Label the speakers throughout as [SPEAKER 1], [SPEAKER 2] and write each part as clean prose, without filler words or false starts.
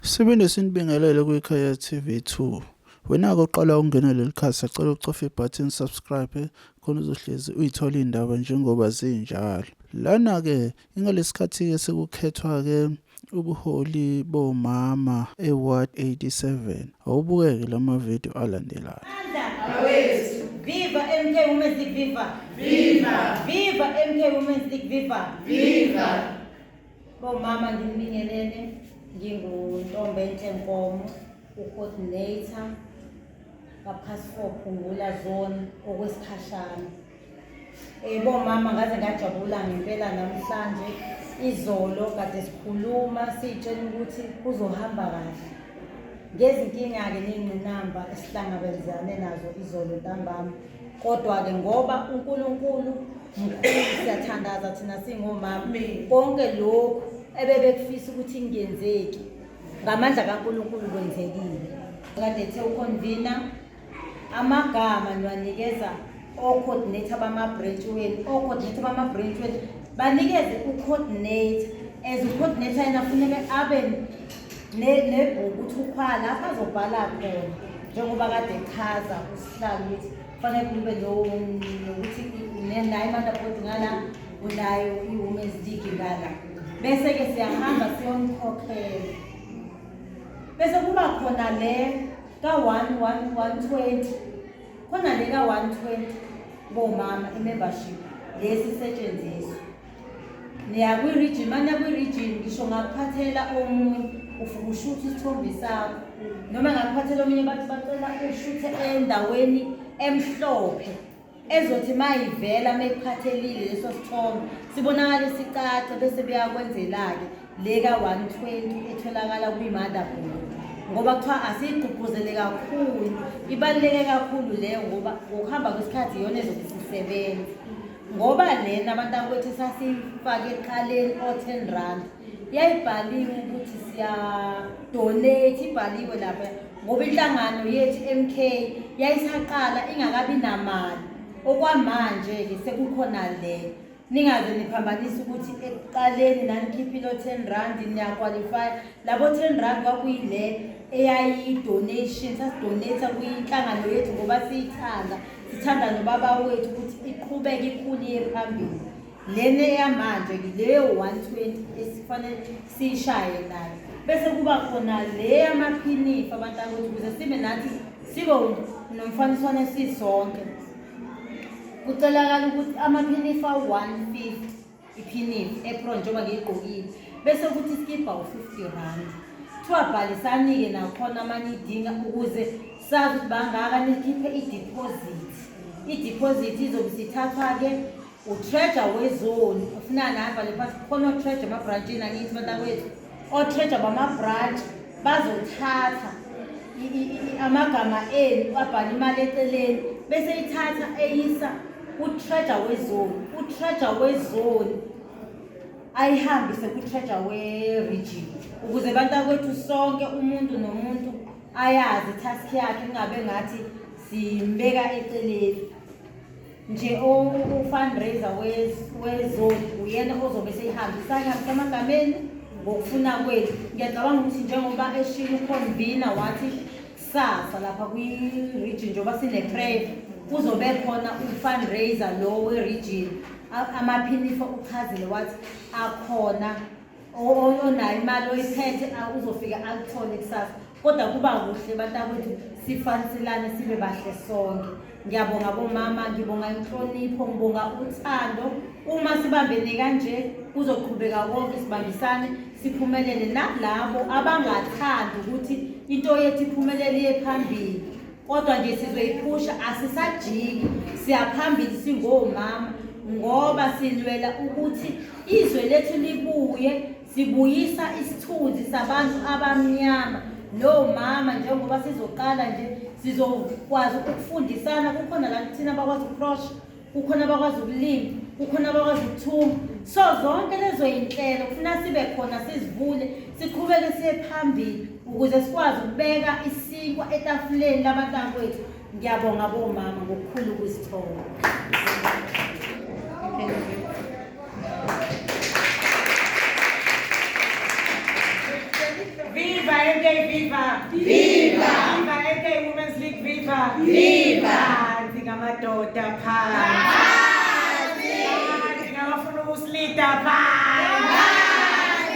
[SPEAKER 1] Siphinde sinibingelele kwiKhaya TV 2. Wena-ke oqala ukungena leli khasi sacela ucofe ibhathini subscribe khona uzohlezi uyithola iy'ndaba njengoba zinjalo. Lana-ke ingalesikhathi-ke sekukhethwa-ke ubuholi bomama e-Ward 87. Awubukeke la mavidiyo alandelayo.
[SPEAKER 2] Viva MK Women's League Viva. Viva. Viva MK Women's League Viva. Viva. Bomama nginibingelele nginguNtombenhle Nkomo ucoordinator kaPass 4 Phungula Zone okwesikhashana. Eh bomama ngaze ngajabula ngempela namhlanje izolo kade sikhuluma sitshela ukuthi kuzohamba kahle. Ngezinkinga-ke ney'ngqinamba esihlangabezane nazo izolo ntambama kodwa-ke ngoba uNkulunkulu mkhulu siyathandaza thina singomama konke lokhu ebebekufisa ukuthi kungenzeki ngamandla kaNkulunkulu kwenzekile. Kade ethe uconvener amagama niwanikeza o-coordinator bama-branch wenu, o-coordinator bama-branch wenu banikeze u-coordinator as u-coordinator yena funeke abe nebhuku ukuthi ukhwala lapho azobhala khona njengoba kade echaza usihlalo ukuthi kufanele kube nokuthi nayo imotherboard ngala unayo i-women's league ngala bese-ke siyahamba siyonikhokhela bese kuba khona le ka-1 1 120 khona le ka-120 bomama i-membership lesi setshenziswa niya kwi-region manje kwi-region ngisho ngakuphathela omunye ufike ushuthe isithombe sakho noma ngakuphathela omunye bathi bacela ushuthe endaweni emhlophe ezothi mayivela mekuphathelile leso sithombe sibonakale sicace bese beyakwenzela-ke le ka-120 etholakala kwi-motherboard ngoba kuthiwa asiyigqugquzele kakhulu ibaluleke kakhulu leyo ngoba ngokuhamba kwesikhathi iyona ezobe isisebenza ngoba lena abantakwethu sasiyifake ekuqaleni o-10 rand yayibhaliwe ukuthi siyadonate ibhaliwe lapha ngoba inhlangano yethu MK yayisaqala ingakabi namali okwamanje-ke sekukhona le ningaze niphambanise ukuthi ekuqaleni nanikhiphile o-10 rand niyakwalifaya labo 10 rand kwakuyile eyayi-donation sasidonate kwinhlangano yethu ngoba siyithanda sithanda nobaba wethu ukuthi iqhubeke ikhule iye phambili lena eyamanje leyo 120 esifanele siyishaye nayo bese kuba khona le yamaphinifa abantakwethu ukuze sibe nathi sibe nomfaniswano sisonke kucelakala ukuthi amaphinifa 150 iphinifa apron njengoba ngiyigqokile bese kuthi isikibha u-50 rand kuthiwa bhalisani-ke nakhona uma nidinga ukuze sazi ukuthi bangaka nikhiphe i-deposit i-deposit izobe isithathwa-ke utreasure wezone ufuna nahamba le phansi khona otreasure emabhrantshini angithi bantakwethu otreasure bamabhrantshi bazothatha amagama enu abhale imali eceleni bese ithatha eyisa kutreasure wezone utreasure wezone ayihambise kutreasure we-region ukuze bantakwethu sonke umuntu nomuntu ayazi itask yakhe kungabe ngathi simbeka eceleni nje u-fundraiser wezone uyena ozobe seyihambisa ihambisa emagameni ngokufuna kwethu ngiyacabanga ukuthi njengoba eshilo uconvener wathi kusasa lapha kwi-region njengoba sine-prayer kuzobe khona u-fundraiser lo we-region amaphinifa uchazile wathi akhona onayo imali oyiphethe uzofika akuthole kusasa kodwa kuba kuhle bantakwethu sifaniselane sibe bahle sonke ngiyabonga bomama ngibonga inhlonipho ngibonga uthando uma sibambene kanje kuzoqhubeka konke sibambisane siphumelele nakulabo abangathandi ukuthi into yethu iphumelele iye phambili kodwa nje sizoyiphusha asisajiki siyaphambili singomama ngoba silwela ukuthi izwe lethu libuye sibuyisa isithunzi sabantu abamnyama nomama njengoba sizoqala nje sizokwazi ukufundisana kukhona la kuthina abakwazi ukukrosha kukhona abakwazi ukulima kukhona abakwazi ukuthunga so zonke lezo yinhlelo kufuna sibe khona sizivule siqhubeke siye phambili ukuze sikwazi ukubeka isinkwa etafuleni labantakwethu ngiyabonga bomama ngokukhulu ukuzithoba
[SPEAKER 3] Viva MK viva! Viva! Viva MK Women's League viva! Viva! Phansi ngamadoda phansi. Phansi ngabafuna ukusilida phansi.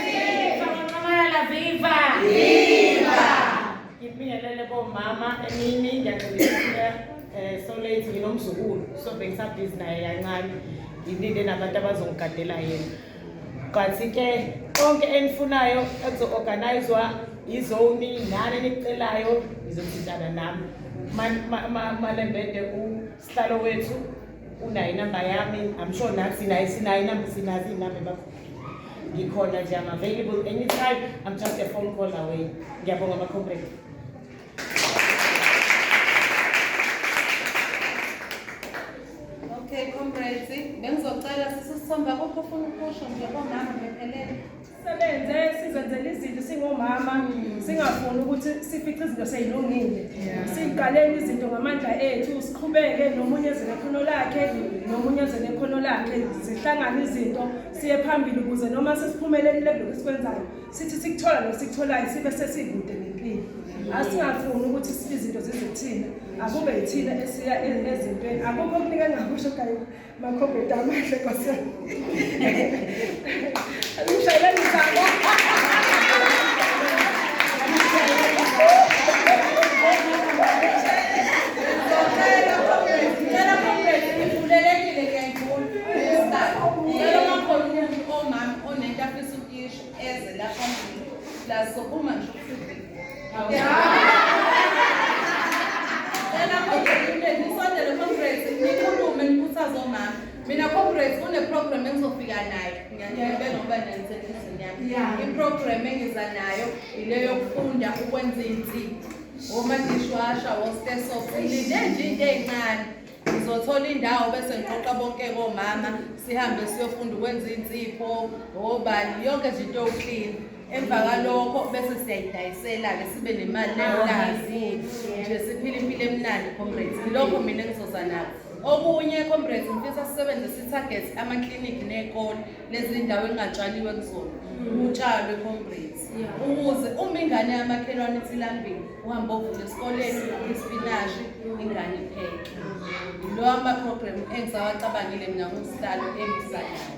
[SPEAKER 3] Viva Nxamalala viva! Viva! Ngibingelele komama emini ngiyaxolisa so late nginomzukulu so bengisabhizi naye kancane ngilinde nabantu abazongigadela yena. But-ke konke enifunayo ekuzo-organizwa izoni nani enikucelayo ngizothintana nami. Malembede usihlalo wethu unayo inamba yami, I'm sure nathi sinayo sinayo inamba sinazo iy'namba ngikhona nje, I'm available anytime, I'm just a phone call away. Ngiyabonga ama-comrade.
[SPEAKER 4] Okay, comrades, bengizocela sisisithombe akukho ofuna ukusho nje komama bephelele.
[SPEAKER 5] Sebenze sizenzele izinto singomama singafuni ukuthi sifice izinto seyilungile. Siqalele izinto ngamandla ethu siqhubeke nomunye eze nekhono lakhe nomunye eze nekhono lakhe zihlangane izinto siye phambili ukuze noma sesiphumelelile kulokhu esikwenzayo sithi sikuthola lo sikutholayo sibe sesikude nempilo. Asingafuni ukuthi izinto zize kuthina, akube yithina esiya ezintweni. Akukho okuningi engingakusho gayi makhomrade amahle Nkosi yami. Ngishayeleni izandla.
[SPEAKER 4] Ngicela comrades nivulelekile ngiyayivula. Ngicela uma khona umuntu omama onento afisa ukuyisho eze la phambili. La sokuma nje ukusiza. Cela comrades nisondele comrades nikhulume nikhuthaze omama. Mina comrades kune-program engizofika nayo. Ngiyanibela ngoba nanisenhlizweni yami. I-program engiza nayo ile yokufunda ukwenza iy'nsipho. Oma-dishwasher, o-Stersoft, ngilinde nje into ey'ncane. Ngizothola indawo bese ngiqoqa bonke komama sihambe siyofunda ukwenza iy'nsipho, obani, yonke nje into yokuklina. Emva kwalokho bese siyayidayisela-ke sibe nemali leyo nje siphile impilo emnandi comrades. Lokho mina engizoza nakho. Okunye comrades ngifisa sisebenzise i-target amaklinikhi ney'kole lezi ndawo engingatshaliwe kuzona. Kutshalwe comrades. Ukuze uma ingane yamakhelwane ithi ilambile uhambe ovula esikoleni isipinashi ingane ipheke. Lo ama-program engisawacabangile mina ngusihlalo engiza nawo.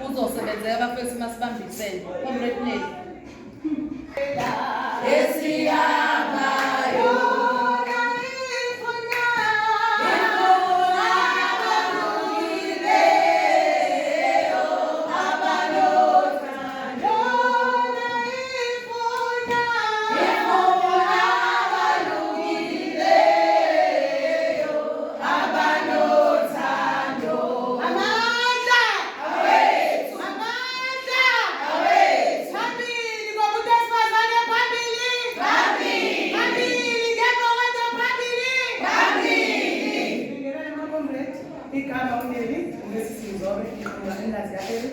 [SPEAKER 4] Uzosebenzeka bafethu masibambisene. Comrade Nelly.
[SPEAKER 3] Amandla! Amandla! Phambili ngomuntu wesifazane phambili! Phambili ngembokodo phambili!
[SPEAKER 5] Ngibingelele ama-comrade, igama uNeli, uMrs Mzobe, ngiqhamuka eMlazi ka-Eli.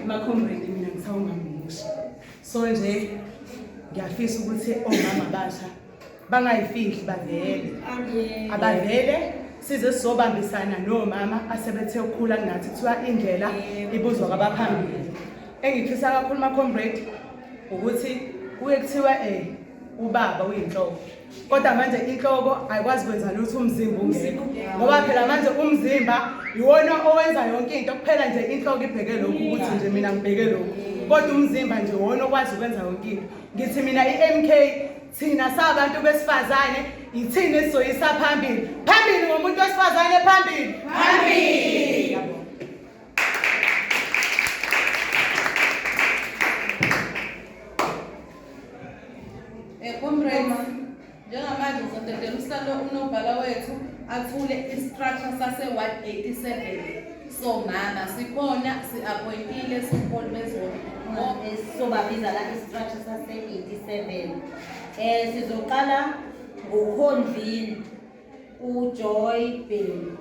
[SPEAKER 5] Ma-comrade mina ngisawungamusha. So nje ngiyafisa ukuthi omama abasha bangayifihli bavele. Abavele size sizobambisana nomama asebethe ukukhula kunathi kuthiwa indlela ibuzwa kwabaphambili. Engifisa kakhulu ma-comrade ukuthi kuye kuthiwe ubaba uyinhloko. Kodwa manje inhloko ayikwazi kwenza lutho umzimba ungekho. Ngoba phela manje umzimba iwona owenza yonke into kuphela nje inhloko ibheke lokhu ukuthi nje mina ngibheke lokhu. Kodwa umzimba nje iwona okwazi ukwenza yonke into. Ngithi mina i-MK thina sabantu besifazane ithina esizoyisa phambili. Phambili ngomuntu wesifazane phambili. Phambili. Ngiyabonga.
[SPEAKER 4] Comrades, njengamanje ngizodedela usihlalo unobhala wethu athule i-structure sase-ward 87. So mama sikhona si-appointile siwuholi bezona.
[SPEAKER 2] Sobabiza la i-structure sase-87. Sizoqala ngoconvene uJoy Bhemu.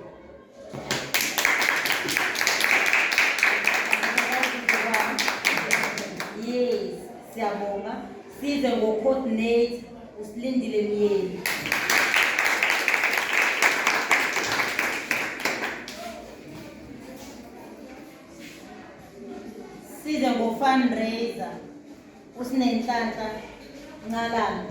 [SPEAKER 2] Yes, siyabonga. Size ngo-coordinate uSilindile Myeni. Size ngo-fundraiser uSinenhlanhla Ncalane.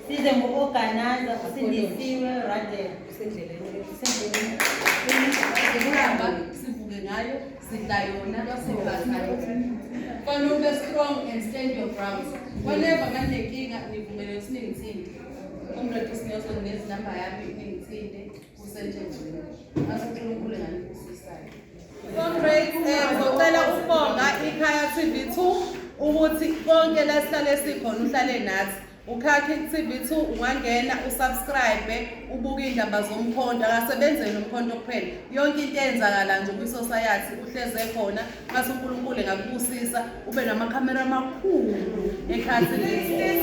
[SPEAKER 2] Size ngo-organizer uSindisiwe Radebe. Usendleleni.
[SPEAKER 4] Ukuhamba sivuke ngayo, sidla yona, siphatha yona. Fanele ube strong and stand your ground. Whenever manenkinga nivumele ukuthi ningithinte. Comrade uSinyoso nginezi-number yami, ningithinte, kusetshenzwe. Ase uNkulunkulu enganibusisayo. Comrades, ngizocela ukubonga iKhaya TV 2 ukuthi konke la sihlale sikhona uhlale nathi. UKhaya TV 2 ungangena usubscribe ubuke indaba zomkhonto, akasebenzeli umkhonto kuphela. Yonke into eyenzakala nje kwi-society uhleze khona. Mase uNkulunkulu engakubusisa ube namakhamera amakhulu eKhaya TV 2.